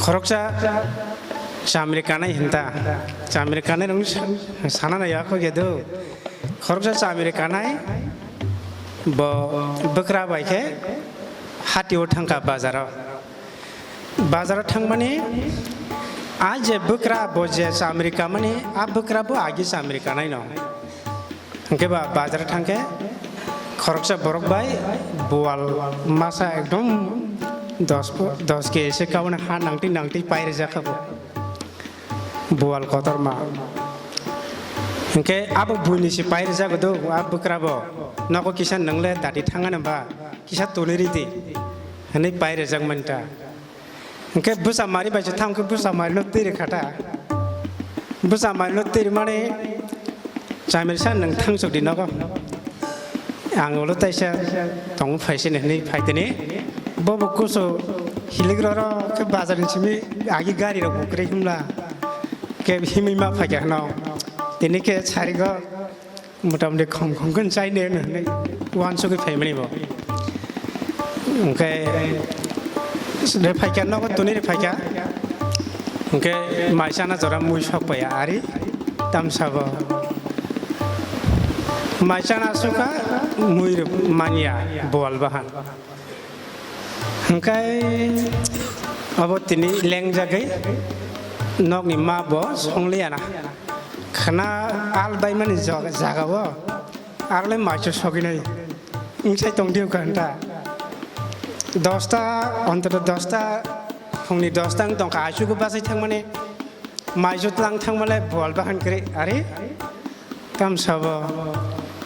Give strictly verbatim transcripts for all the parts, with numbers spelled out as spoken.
Khoroksa chamri kanai hinta. Chamri kanai rung sa-, sana na yako gedo. Khoroksa chamri kanai bo bwkra bai khe hati o thangka bazaro. Bazaro thangmani a je bwkra bo je chamri kamani a bwkra bo agi chamri kanai no. Hwnkhe ba bazar thangkhe khoroksa borok bai bual masa ekdom dos po-, dos ke ese kauna ha nangtwi nangtwi pai rijak kha bo. Bual kotorma. Hwnkhe abo buini se pai rijak do, a bwkra bo. Nogo kisa nwngle dati thangani ba, kisa tuni ridi. Hwnwi pai rijak manta. Hwnkhe bwsa mari bai se thang khe bwsa mari no twi rwkha ta. Bwsa mari no twi rwmani chamir sa nwng thang chok di nogo. Ang ulo taisa tong phai se hinwi phai tini. Bobo kusu hilik roro khe bazar ni simi agi gari rok bukri himla. Khe himwi ma phai kha hwno. Tini khe sarigo. Motamoti khom khom khe chai ne hinwi uansugwi phaimani bo. Hwnkhe re phaikha nogo tuni re phaikha. Hwnkhe maisana jora mui sok paiya ari tamsabo. Maisana sukha mui rw manya bual bahan. Hwnkhe abo tini lengjagwi nokni ma bo songliyana. Khna al baimani jog-, jagao arle maicho soginai. Wngsai tongdi ghanta. Dosta, ontoto dosta, phungni dosta wng tongkha, aisugo bachai thangmani. Maijo tlang thangmale bual bahan kwrwi, ari tamsabo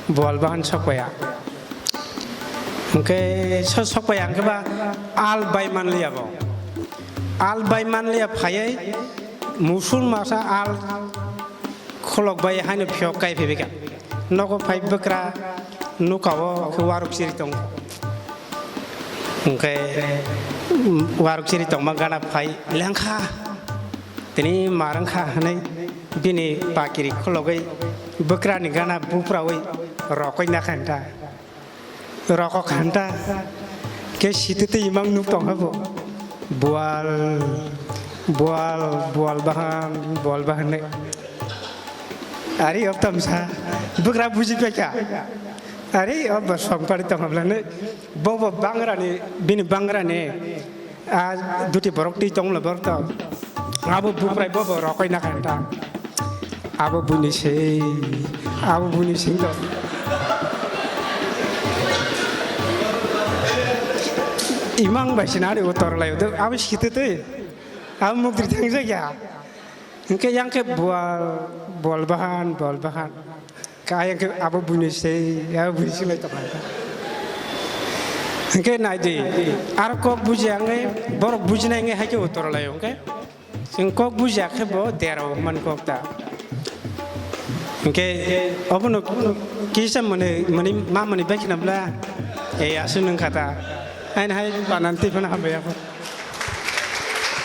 bual bahan sokpaya. Hwnkhe so sokpaya hwnkhe ba al bai manliya bo. Al bai manliya phaiwi musul masa al khulok bai haino phiyok kai phibika. Nogo phai bwkra nukao khe waruk chiri tongo. Hwnkhe waruk chiri tongma gana phai lengkha. Tini marwngkha hwnwi bini pakiri khulogwi bwkrani gana buprawi rokoi nakha hinta. Rokok hinta. Khe sititwi imang nuk tongkha bo. Bual, bual, bual bahan, bual bahan hinwi. Ari ob tamsa bwkra buji paikha. Ari ob songpari tongkha bwlani. Bobo bangrani, bini bangrani. A duti borok twi tongla borok to. Abo buprai bobo rokoi na kanta. Abo buni sei, abo buni sei to. Imang bai sinari utor lai udo, abo sitete. Abo mukdri thangjakya. Hwnkhe yang khe bual, bual bahan, bual bahan. Khe ayang khe abo buini sei, abo buini sei lai tongkha. Hwnkhe nai di, aro kok bujiya wngwi, borok bujinai wngwi hai khe utor lai hwnkhe. Chwng kok bujiya khe bo derao man kok ta. Hwnkhe obono kisa mwnwi, mwnwi, ma mwnwi bai khna bla, e aswk nwng kha ta. Haino hai banan twi phano hambai ya kho.